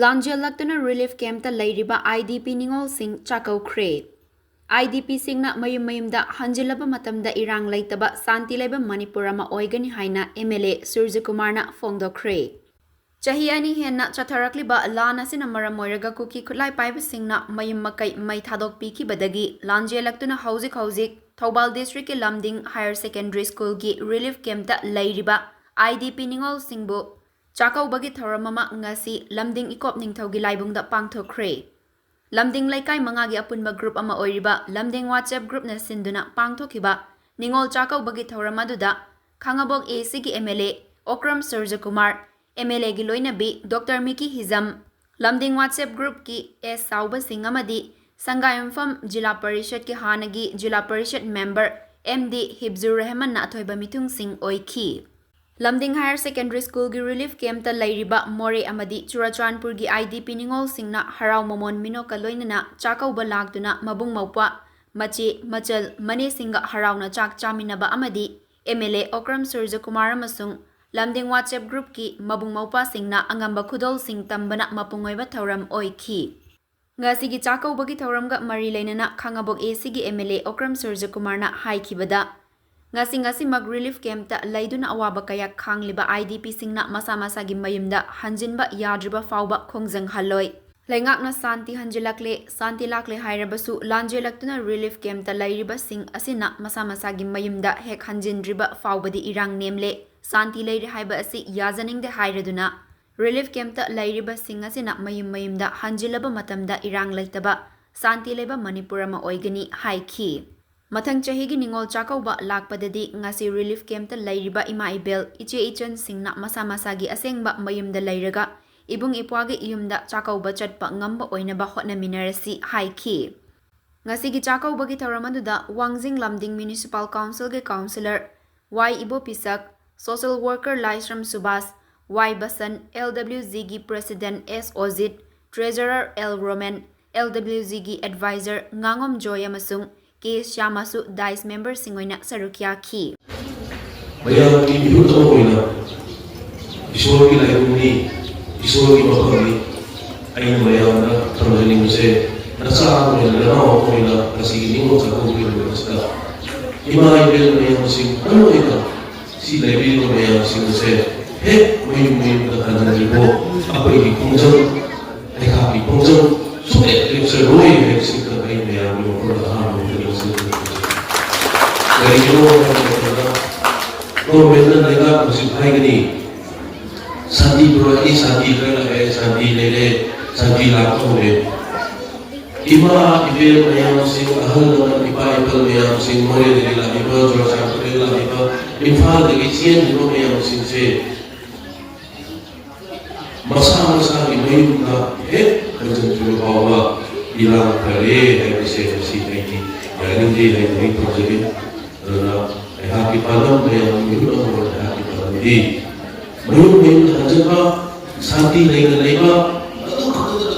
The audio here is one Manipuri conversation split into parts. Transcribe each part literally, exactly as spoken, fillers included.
ꯂꯥꯟꯖꯦꯜꯂꯛꯇꯨꯅ ꯔꯤꯂꯤꯐ ꯀꯦꯝꯞꯇ ꯂꯩꯔꯤꯕ IDP ꯅꯤꯉꯣꯜꯁꯤꯡ ꯆꯥꯛꯀꯧꯈ꯭ꯔꯦ꯫ IDPꯁꯤꯡꯅ ꯃꯌꯨꯝ ꯃꯌꯨꯝꯗ ꯍꯟꯖꯤꯜꯂꯕ ꯃꯇꯝꯗ ꯏꯔꯥꯡ ꯂꯩꯇꯕ, ꯁꯥꯟꯇꯤ ꯂꯩꯕ ꯃꯅꯤꯄꯨꯔ ꯑꯃ ꯑꯣꯏꯒꯅꯤ ꯍꯥꯏꯅ MLA ꯁꯨꯔꯖꯀꯨꯃꯥꯔꯅ ꯐꯣꯡꯗꯣꯛꯈ꯭ꯔꯦ꯫ ꯆꯍꯤ ꯑꯅꯤ ꯍꯦꯟꯅ ꯆꯠꯊꯔꯛꯂꯤꯕ ꯂꯥꯟ ꯑꯁꯤꯅ ꯃꯔꯝ ꯑꯣꯏꯔꯒ ꯀꯨꯀꯤ ꯈꯨꯠꯂꯥꯏ ꯄꯥꯏꯕꯁꯤꯡꯅ ꯃꯌꯨꯝ ꯃꯀꯩ ꯃꯩ ꯊꯥꯗꯣꯛꯄꯤꯈꯤꯕꯗꯒꯤ ꯂꯥꯟꯖꯦꯜꯂꯛꯇꯨꯅ ꯍꯧꯖꯤꯛ ꯍꯧꯖꯤꯛ ꯊꯧꯕꯥꯜ ꯗꯤꯁꯇ꯭ꯔꯤꯛꯀꯤ ꯂꯝꯗꯤꯡ ꯍꯥꯌꯔ ꯁꯦꯀꯦꯟꯗꯔꯤ ꯁ꯭ꯀꯨꯜꯒꯤ ꯔꯤꯂꯤꯐ ꯀꯦꯝꯞꯇ ꯂꯩꯔꯤꯕ IDP ꯅꯤꯉꯣꯜꯁꯤꯡꯕꯨ ꯆꯥꯛꯀꯧꯕꯒꯤ ꯊꯧꯔꯝ ꯑꯃ ꯉꯁꯤ ꯂꯝꯗꯤꯡ ꯏꯀꯣꯞ ꯅꯤꯡꯊꯧꯒꯤ ꯂꯥꯏꯕꯨꯡꯗ ꯄꯥꯡꯊꯣꯛꯈ꯭ꯔꯦ꯫ ꯂꯝꯗꯤꯡ ꯂꯩꯀꯥꯏ ꯃꯉꯥꯒꯤ ꯑꯄꯨꯟꯕ ꯒ꯭ꯔꯨꯞ ꯑꯃ ꯑꯣꯏꯔꯤꯕ ꯂꯝꯗꯤꯡ WhatsApp ꯒ꯭ꯔꯨꯞꯅ ꯁꯤꯟꯗꯨꯅ ꯄꯥꯡꯊꯣꯛꯈꯤꯕ ꯅꯤꯉꯣꯜ ꯆꯥꯛꯀꯧꯕꯒꯤ ꯊꯧꯔꯝ ꯑꯗꯨꯗ ꯈꯥꯉꯕꯣꯛ ACꯒꯤ MLA ꯑꯣꯀ꯭ꯔꯝ ꯁꯨꯔꯖꯀꯨꯃꯥꯔ, MLAꯒꯤ ꯂꯣꯏꯅꯕꯤ ꯗꯣꯛꯇꯔ ꯃꯤꯀꯤ ꯍꯤꯖꯝ, ꯂꯝꯗꯤꯡ WhatsApp ꯒ꯭ꯔꯨꯞꯀꯤ ꯑꯦꯁ ꯁꯥꯎꯕꯁꯤꯡ ꯑꯃꯗꯤ ꯁꯪꯒꯥꯏꯌꯨꯝꯐꯝ ꯖꯤꯂꯥ ꯄꯔꯤꯁꯠꯀꯤ ꯍꯥꯟꯅꯒꯤ ꯖꯤꯂꯥ ꯄꯔꯤꯁꯠ ꯃꯦꯝꯕꯔ MD ꯍꯤꯕꯖꯨꯔ ꯔꯦꯍꯃꯟꯅ ꯑꯊꯣꯏꯕ ꯃꯤꯊꯨꯡꯁꯤꯡ ꯑꯣꯏꯈꯤ꯫ ꯂꯝꯗꯤꯡ ꯍꯥꯌꯔ ꯁꯦꯀꯦꯟꯗꯔꯤ ꯁ꯭ꯀꯨꯜꯒꯤ ꯔꯤꯂꯤꯐ ꯀꯦꯝꯞꯇ ꯂꯩꯔꯤꯕ ꯃꯣꯔꯦ ꯑꯃꯗꯤ ꯆꯨꯔꯆꯥꯟꯄꯨꯔꯒꯤ IDP ꯅꯤꯉꯣꯜꯁꯤꯡꯅ ꯍꯔꯥꯎ ꯃꯃꯣꯟ ꯃꯤꯅꯣꯛꯀ ꯂꯣꯏꯅꯅ ꯆꯥꯛꯀꯧꯕ ꯂꯥꯛꯇꯨꯅ ꯃꯕꯨꯡ ꯃꯧꯄ꯭ꯋꯥ, ꯃꯆꯦ, ꯃꯆꯜ, ꯃꯅꯦꯁꯤꯡꯒ ꯍꯔꯥꯎꯅ ꯆꯥꯛ ꯆꯥꯃꯤꯟꯅꯕ ꯑꯃꯗꯤ MLA ꯑꯣꯀ꯭ꯔꯝ ꯁꯨꯔꯖꯀꯨꯃꯥꯔ ꯑꯃꯁꯨꯡ ꯂꯝꯗꯤꯡ WhatsApp ꯒ꯭ꯔꯨꯞꯀꯤ ꯃꯕꯨꯡ ꯃꯧꯄ꯭ꯋꯥꯁꯤꯡꯅ ꯑꯉꯝꯕ ꯈꯨꯗꯣꯜꯁꯤꯡ ꯇꯝꯕꯅ ꯃꯄꯨꯡ ꯑꯣꯏꯕ ꯊꯧꯔꯝ ꯑꯣꯏꯈꯤ꯫ ꯉꯁꯤꯒꯤ ꯆꯥꯛꯀꯧꯕꯒꯤ ꯊꯧꯔꯝꯒ ꯃꯔꯤ ꯂꯩꯅꯅ ꯈꯥꯉꯕꯣꯛ ACꯒꯤ MLA ꯑꯣꯀ꯭ꯔꯝ ꯁꯨꯔꯖꯀꯨꯃꯥꯔꯅ ꯍꯥꯏꯈꯤꯕꯗ, ꯉꯁꯤ ꯉꯁꯤꯃꯛ ꯔꯤꯂꯤꯐ ꯀꯦꯝꯞꯇ ꯂꯩꯗꯨꯅ ꯑꯋꯥꯕ ꯀꯌꯥ ꯈꯥꯡꯂꯤꯕ IDPꯁꯤꯡꯅ ꯃꯁꯥ ꯃꯁꯥꯒꯤ ꯃꯌꯨꯝꯗ ꯍꯟꯖꯤꯟꯕ ꯌꯥꯗ꯭ꯔꯤꯕ ꯐꯥꯎꯕ ꯈꯣꯡꯖꯪꯍꯜꯂꯣꯏ꯫ ꯂꯩꯉꯥꯛꯅ ꯁꯥꯟꯇꯤ ꯍꯟꯖꯤꯜꯂꯛꯂꯦ, ꯁꯥꯟꯇꯤ ꯂꯥꯛꯂꯦ ꯍꯥꯏꯔꯕꯁꯨ ꯂꯥꯟꯖꯦꯜꯂꯛꯇꯨꯅ ꯔꯤꯂꯤꯐ ꯀꯦꯝꯞꯇ ꯂꯩꯔꯤꯕꯁꯤꯡ ꯑꯁꯤꯅ ꯃꯁꯥ ꯃꯁꯥꯒꯤ ꯃꯌꯨꯝꯗ ꯍꯦꯛ ꯍꯟꯖꯤꯟꯗ꯭ꯔꯤꯕ ꯐꯥꯎꯕꯗꯤ ꯏꯔꯥꯡ ꯅꯦꯝꯂꯦ, ꯁꯥꯟꯇꯤ ꯂꯩꯔꯦ ꯍꯥꯏꯕ ꯑꯁꯤ ꯌꯥꯖꯅꯤꯡꯗꯦ ꯍꯥꯏꯔꯗꯨꯅ ꯔꯤꯂꯤꯐ ꯀꯦꯝꯞꯇ ꯂꯩꯔꯤꯕꯁꯤꯡ ꯑꯁꯤꯅ ꯃꯌꯨꯝ ꯃꯌꯨꯝꯗ ꯍꯟꯖꯤꯜꯂꯕ ꯃꯇꯝꯗ ꯏꯔꯥꯡ ꯂꯩꯇꯕ, ꯁꯥꯟꯇꯤ ꯂꯩꯕ ꯃꯅꯤꯄꯨꯔ ꯑꯃ ꯑꯣꯏꯒꯅꯤ ꯍꯥꯏꯈꯤ꯫ ꯃꯊꯪ ꯆꯍꯤꯒꯤ ꯅꯤꯉꯣꯜ ꯆꯥꯛꯀꯧꯕ ꯂꯥꯛꯄꯗꯗꯤ ꯉꯁꯤ ꯔꯤꯂꯤꯐ ꯀꯦꯝꯞꯇ ꯂꯩꯔꯤꯕ ꯏꯃꯥ ꯏꯕꯦꯜ, ꯏꯆꯦ ꯏꯆꯟꯁꯤꯡꯅ ꯃꯁꯥ ꯃꯁꯥꯒꯤ ꯑꯁꯦꯡꯕ ꯃꯌꯨꯝꯗ ꯂꯩꯔꯒ ꯏꯕꯨꯡ ꯏꯄ꯭ꯋꯥꯒꯤ ꯌꯨꯝꯗ ꯆꯥꯛꯀꯧꯕ ꯆꯠꯄ ꯉꯝꯕ ꯑꯣꯏꯅꯕ ꯍꯣꯠꯅꯃꯤꯟꯅꯔꯁꯤ ꯍꯥꯏꯈꯤ꯫ ꯉꯁꯤꯒꯤ ꯆꯥꯛꯀꯧꯕꯒꯤ ꯊꯧꯔꯝ ꯑꯗꯨꯗ ꯋꯥꯡꯖꯤꯡ ꯂꯝꯗꯤꯡ ꯃ꯭ꯌꯨꯅꯤꯁꯤꯄꯥꯜ ꯀꯥꯎꯟꯁꯤꯜꯒꯤ ꯀꯥꯎꯟꯁꯤꯂꯔ ꯋꯥꯏ ꯏꯕꯣꯄꯤꯁꯛ, ꯁꯣꯁꯤꯌꯦꯜ ꯋꯥꯔꯀꯔ ꯂꯥꯏꯁ꯭ꯔꯝ ꯁꯨꯕꯥꯁ, ꯋꯥꯏ ꯕꯁꯟ, LWGꯒꯤ ꯄ꯭ꯔꯦꯁꯤꯗꯦꯟꯠ ꯑꯦꯁ ꯑꯣꯖꯤꯠ, ꯇ꯭ꯔꯦꯖꯔꯔ ꯑꯦꯜ ꯔꯣꯃꯦꯟ, LWGꯒꯤ ꯑꯦꯗꯚꯥꯏꯖꯔ ꯉꯥꯉꯣꯝ ꯖꯣꯏ ꯑꯃꯁꯨꯡ ꯀꯦ ꯁ꯭ꯌꯥꯃꯁꯨ ꯗꯥꯏꯁ ꯃꯦꯝꯕꯔꯁꯤꯡ ꯑꯣꯏꯅ ꯁꯔꯨꯛ ꯌꯥꯈꯤ꯫ ꯃꯌꯥꯝꯒꯤ ꯃꯤꯍꯨꯠ ꯑꯃ ꯑꯣꯏꯅ ꯏꯁꯣꯔꯒꯤ ꯂꯥꯏꯕꯨꯡꯅꯤ, ꯏꯁꯣꯔꯒꯤ ꯃꯐꯝꯅꯤ, ꯑꯩꯅ ꯃꯌꯥꯝꯗ ꯊꯝꯖꯅꯤꯡꯕꯁꯦ, ꯅꯆꯥ ꯑꯃ ꯑꯣꯏꯅ, ꯅꯅꯥꯎ ꯑꯃ ꯑꯣꯏꯅ, ꯉꯁꯤꯒꯤ ꯅꯤꯉꯣꯜ ꯆꯥꯛꯀꯧꯕꯒꯤ ꯅꯨꯃꯤꯠ ꯑꯁꯤꯗ ꯏꯃꯥ ꯏꯕꯦꯜ ꯃꯌꯥꯝꯁꯤꯡ, ꯃꯔꯨ ꯑꯣꯏꯅ ꯁꯤ ꯂꯩꯕꯤꯔꯤꯕ ꯃꯌꯥꯝꯁꯤꯡ ꯑꯁꯦ ꯍꯦꯛ ꯃꯌꯨꯝ ꯃꯌꯨꯝꯗ ꯍꯟꯍꯟꯕꯤꯈꯣ꯫ ꯑꯩꯈꯣꯏꯒꯤ ꯈꯣꯡꯖꯪ, ꯑꯩꯍꯥꯛꯀꯤ ꯈꯣꯡꯖꯪ ꯁꯨꯡꯂꯦꯞ ꯂꯦꯞꯆꯔꯣꯏ ꯍꯥꯏꯕꯁꯤꯗ ꯑꯩ ꯃꯌꯥꯝꯒꯤ ꯃꯐꯝꯗ ꯑꯍꯥꯟꯕ ꯑꯣꯏꯅ ꯂꯧꯖꯒꯦ꯫ ꯀꯔꯤꯒꯤꯅꯣ ꯍꯥꯏꯕ ꯃꯇꯝꯗ ꯒꯣꯔꯃꯦꯟꯅ ꯂꯩꯉꯥꯛ ꯍꯧꯖꯤꯛ ꯍꯥꯏꯒꯅꯤ, ꯁꯥꯟꯇꯤ ꯄꯨꯔꯛꯏ, ꯁꯥꯟꯇꯤ ꯈꯔ ꯂꯥꯛꯑꯦ, ꯁꯥꯟꯇꯤ ꯂꯩꯔꯦ, ꯁꯥꯟꯇꯤ ꯂꯥꯛꯄ ꯍꯧꯔꯦ꯫ ꯏꯃꯥ ꯏꯕꯦꯜ ꯃꯌꯥꯝꯁꯤꯡ, ꯑꯍꯜ ꯂꯃꯟ, ꯏꯄꯥ ꯏꯄꯜ ꯃꯌꯥꯝꯁꯤꯡ, ꯃꯣꯔꯦꯗꯒꯤ ꯂꯥꯛꯂꯤꯕ, ꯆꯨꯔꯆꯥꯟꯄꯨꯔꯗꯒꯤ ꯂꯥꯛꯂꯤꯕ, ꯏꯝꯐꯥꯜꯗꯒꯤ ꯆꯦꯟꯂꯤꯕ ꯃꯌꯥꯝꯁꯤꯡꯁꯦ ꯃꯁꯥ ꯃꯁꯥꯒꯤ ꯃꯌꯨꯝꯗ ꯍꯦꯛ ꯍꯟꯖꯤꯟꯗ꯭ꯔꯤꯕ ꯐꯥꯎꯕ ꯏꯔꯥꯡ ꯐꯔꯦ ꯍꯥꯏꯕꯁꯦ ꯉꯁꯤ ꯑꯩꯗꯤ ꯌꯥꯅꯤꯡꯗꯦ ꯍꯥꯏꯅ ꯑꯩ ꯊꯝꯖꯒꯦ꯫ ꯑꯗꯨꯅ ꯑꯩꯍꯥꯛꯀꯤ ꯄꯥꯟꯗꯝ, ꯃꯌꯥꯝꯒꯤ ꯃꯤꯍꯨꯠ ꯑꯃ ꯑꯣꯏꯅ ꯑꯩꯍꯥꯛꯀꯤ ꯄꯥꯟꯗꯝꯗꯤ ꯃꯌꯨꯝ ꯃꯌꯨꯝꯗ ꯍꯟꯖꯤꯟꯕ, ꯁꯥꯟꯇꯤ ꯂꯩꯅ ꯂꯩꯕ, ꯑꯗꯨ ꯈꯛꯇꯗ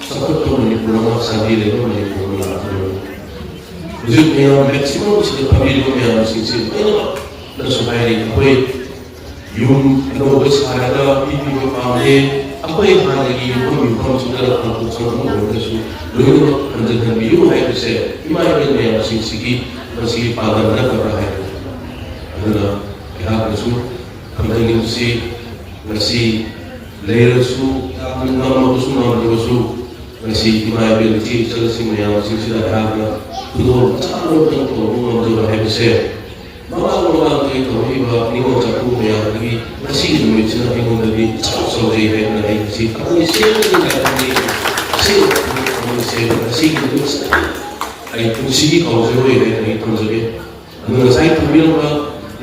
ꯆꯥꯎꯈꯠꯄ ꯃꯅꯤꯄꯨꯔ ꯑꯃ, ꯁꯥꯟꯇꯤ ꯂꯩꯕ ꯃꯅꯤꯄꯨꯔ ꯑꯃ ꯂꯥꯛꯀꯗꯧꯔꯤꯕꯅꯤ꯫ ꯍꯧꯖꯤꯛ ꯃꯌꯥꯝ maximum ꯁꯤꯗ ꯐꯝꯕꯤꯔꯤꯕ ꯃꯌꯥꯝꯁꯤꯡꯁꯤ ꯂꯣꯏꯅꯃꯛꯅꯁꯨ ꯍꯥꯏꯔꯤ, ꯑꯩꯈꯣꯏ ꯌꯨꯝ ꯑꯅꯧꯕ ꯁꯥꯔꯒ ꯄꯤꯕꯤꯕ ꯄꯥꯝꯗꯦ, ꯑꯩꯈꯣꯏ ꯍꯥꯟꯅꯒꯤ ꯌꯨꯝꯐꯝ ꯌꯨꯝꯐꯝꯁꯤꯗ ꯍꯥꯡꯗꯣꯛ ꯁꯥꯡꯗꯣꯛ ꯑꯣꯏꯔꯒꯁꯨ ꯂꯣꯏꯅꯃꯛ ꯍꯟꯖꯤꯟꯍꯟꯕꯤꯌꯨ ꯍꯥꯏꯕꯁꯦ ꯏꯃꯥ ꯏꯕꯦꯜ ꯃꯌꯥꯝꯁꯤꯡꯁꯤꯒꯤ ꯃꯁꯤꯒꯤ ꯄꯥꯟꯗꯝ ꯅꯠꯇꯕ꯭ꯔꯥ ꯍꯥꯏꯕꯅꯤ꯫ ꯑꯗꯨꯅ ꯑꯩꯍꯥꯛꯅꯁꯨ ꯊꯝꯖꯅꯤꯡꯕꯁꯤ, ꯉꯁꯤ ꯂꯩꯔꯁꯨ, ꯌꯥꯝꯅ ꯉꯝꯃꯕꯁꯨ ꯉꯝꯗ꯭ꯔꯕꯁꯨ, ꯉꯁꯤ ꯏꯃꯥ ꯏꯕꯦꯜ ꯏꯆꯦ ꯏꯆꯜꯁꯤꯡ ꯃꯌꯥꯝꯁꯤꯡꯁꯤꯗ ꯑꯩꯍꯥꯛꯅ ꯈꯨꯗꯣꯜ ꯃꯆꯥ ꯑꯃꯇꯪ ꯇꯧꯕ ꯉꯝꯖꯕ ꯍꯥꯏꯕꯁꯦ, ꯃꯃꯥꯡ ꯃꯃꯥꯡꯗꯒꯤ ꯇꯧꯔꯛꯏꯕ ꯅꯤꯉꯣꯜ ꯆꯥꯛꯀꯧꯕ ꯃꯌꯥꯝꯗꯒꯤ ꯉꯁꯤꯒꯤ ꯅꯨꯃꯤꯠꯁꯤꯅ ꯑꯩꯉꯣꯟꯗꯗꯤ ꯏꯆꯥꯎ ꯆꯥꯎꯖꯩ ꯍꯥꯏꯗꯅ ꯑꯩ ꯉꯁꯤ ꯊꯃꯣꯏ ꯁꯦꯡꯅ ꯂꯥꯏꯕꯛꯀꯤ ꯑꯁꯦꯡꯕ ꯊꯃꯣꯏ ꯁꯦꯡꯅ ꯉꯁꯤꯒꯤ ꯅꯨꯃꯤꯠꯁꯤꯗ ꯑꯩ ꯄꯨꯟꯁꯤꯒꯤ ꯀꯥꯎꯖꯔꯣꯏ ꯍꯥꯏꯅ ꯑꯩ ꯊꯝꯖꯒꯦ꯫ ꯑꯗꯨ ꯉꯁꯥꯏ ꯊꯝꯕꯤꯔꯝꯕ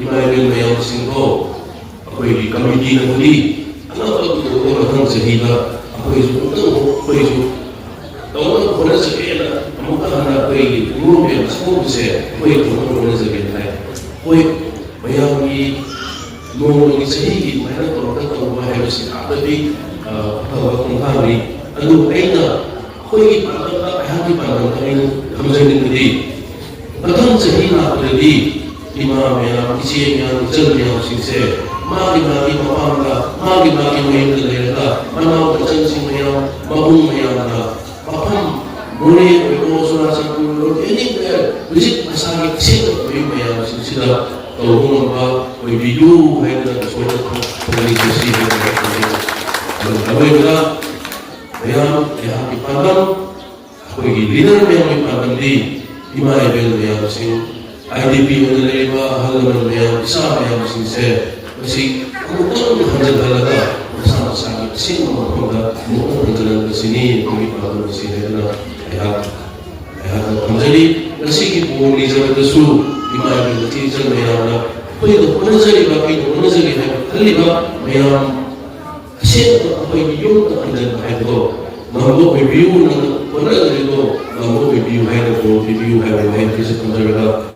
ꯏꯃꯥ ꯏꯕꯦꯜ ꯃꯌꯥꯝꯁꯤꯡꯗꯣ, ꯑꯩꯈꯣꯏꯒꯤ ꯀꯃꯤꯇꯤꯅ ꯈꯨꯗꯤ ꯑꯉꯝꯕ ꯄꯨꯊꯣꯛꯑꯒ ꯃꯊꯪ ꯆꯍꯤꯗ ꯑꯩꯈꯣꯏꯁꯨ ꯑꯃꯨꯛꯇꯪ ꯑꯩꯈꯣꯏꯁꯨ ꯇꯧꯅꯕ ꯍꯣꯠꯅꯖꯒꯦꯅ ꯑꯃꯨꯛꯀ ꯍꯟꯅ ꯑꯩꯈꯣꯏꯒꯤ ꯅꯤꯉꯣꯜ ꯃꯌꯥꯝ ꯆꯥꯛꯀꯧꯕꯁꯦ ꯑꯩꯈꯣꯏ ꯇꯧꯅꯕ ꯍꯣꯠꯅꯖꯒꯦꯅ ꯍꯥꯏ꯫ ꯍꯣꯏ, ꯃꯌꯥꯝꯒꯤ ꯅꯣꯡꯃꯒꯤ ꯆꯍꯤꯒꯤ ꯑꯗꯨꯃꯥꯏꯅ ꯇꯧꯔꯒ ꯇꯧꯕ ꯍꯥꯏꯕꯁꯤ ꯌꯥꯝꯅꯗꯤ, ꯑ, ꯑꯐꯕ ꯈꯣꯡꯊꯥꯡꯅꯤ꯫ ꯑꯗꯨꯕꯨ ꯑꯩꯅ ꯑꯩꯈꯣꯏꯒꯤ ꯄꯥꯟꯗꯝꯗ, ꯑꯩꯍꯥꯛꯀꯤ ꯄꯥꯟꯗꯝꯗ ꯑꯩꯅ ꯊꯝꯖꯅꯤꯡꯕꯗꯤ, ꯃꯊꯪ ꯆꯍꯤ ꯂꯥꯛꯄꯗꯗꯤ ꯏꯃꯥ ꯃꯌꯥꯝ, ꯏꯆꯦ ꯃꯌꯥꯝ, ꯏꯆꯜ ꯃꯌꯥꯝꯁꯤꯡꯁꯦ ꯃꯥꯒꯤ ꯃꯥꯒꯤ ꯃꯄꯥꯝꯗ, ꯃꯥꯒꯤ ꯃꯥꯒꯤ ꯃꯌꯨꯝꯗ ꯂꯩꯔꯒ, ꯃꯅꯥꯎ ꯃꯆꯟꯁꯤꯡ ꯃꯌꯥꯝ, ꯃꯕꯨꯡ ꯃꯌꯥꯝꯅ ꯃꯐꯝ, ꯃꯣꯔꯦ ꯑꯣꯏꯔꯣ, ꯆꯨꯔꯥꯆꯥꯟꯄꯨꯔ ꯑꯣꯏꯔꯣ, anywhere, ꯍꯧꯖꯤꯛ ꯃꯁꯥꯒꯤ ꯑꯁꯦꯡꯕ ꯃꯌꯨꯝ ꯃꯌꯥꯝꯁꯤꯡꯁꯤꯗ ꯇꯧꯕ ꯉꯝꯕ ꯑꯣꯏꯕꯤꯌꯨ ꯍꯥꯏꯗꯅ ꯏꯁꯣꯔꯗ ꯊꯧꯅꯤꯖꯁꯤ ꯍꯥꯏꯗꯅ ꯈꯜꯂꯤ꯫ ꯑꯗꯨꯒ ꯑꯔꯣꯏꯕꯗ ꯃꯌꯥꯝ ꯑꯩꯍꯥꯛꯀꯤ ꯄꯥꯟꯗꯝ, ꯑꯩꯈꯣꯏꯒꯤ ꯂꯤꯗꯔ ꯃꯌꯥꯝꯒꯤ ꯄꯥꯟꯗꯝꯗꯤ ꯏꯃꯥ ꯏꯕꯦꯜ ꯃꯌꯥꯝꯁꯤꯡ, ꯑꯥꯏ ꯗꯤ ꯄꯤ ꯑꯣꯏꯅ ꯂꯩꯔꯤꯕ ꯑꯍꯜ ꯂꯃꯟ ꯃꯌꯥꯝ, ꯏꯆꯥ ꯃꯌꯥꯝꯁꯤꯡꯁꯦ ꯃꯁꯤ ꯑꯃꯨꯛꯇꯪ ꯍꯟꯖꯤꯜꯍꯜꯂꯒ ꯃꯁꯥ ꯃꯁꯥꯒꯤ ꯑꯁꯦꯡꯕ ꯃꯐꯝꯗ ꯑꯃꯨꯛꯇꯪ ꯍꯟꯖꯤꯜꯍꯟꯕꯁꯤꯅꯤ ꯑꯩꯈꯣꯏꯒꯤ ꯄꯥꯟꯗꯝ ꯑꯁꯤ ꯍꯥꯏꯗꯨꯅ ꯑꯩꯍꯥꯛ, ꯑꯩꯍꯥꯛꯅ ꯊꯝꯖꯔꯤ꯫ ꯉꯁꯤꯒꯤ ꯕꯣꯔ ꯅꯤꯖꯕꯗꯁꯨ ꯏꯃꯥ ꯏꯕꯦꯜ ꯏꯆꯦ ꯏꯆꯜ ꯃꯌꯥꯝꯅ ꯑꯩꯈꯣꯏꯅ ꯍꯣꯠꯅꯖꯔꯤꯕ, ꯑꯩꯅ ꯍꯣꯠꯅꯖꯔꯤ ꯍꯥꯏꯕ ꯈꯜꯂꯤꯕ ꯃꯌꯥꯝ ꯑꯁꯦꯡꯕ ꯑꯩꯈꯣꯏꯒꯤ ꯌꯨꯝꯗ ꯍꯟꯖꯤꯟꯕ ꯍꯥꯏꯕꯗꯣ ꯉꯝꯕ ꯑꯣꯏꯕꯤꯌꯨ, ꯅꯪꯅ ꯍꯣꯠꯅꯖꯔꯤꯗꯣ ꯉꯝꯕ ꯑꯣꯏꯕꯤꯌꯨ ꯍꯥꯏꯅ ꯕꯣꯔ ꯄꯤꯕꯤꯌꯨ ꯍꯥꯏꯕ ꯋꯥꯍꯩ ꯑꯁꯤ ꯊꯝꯖꯔꯒ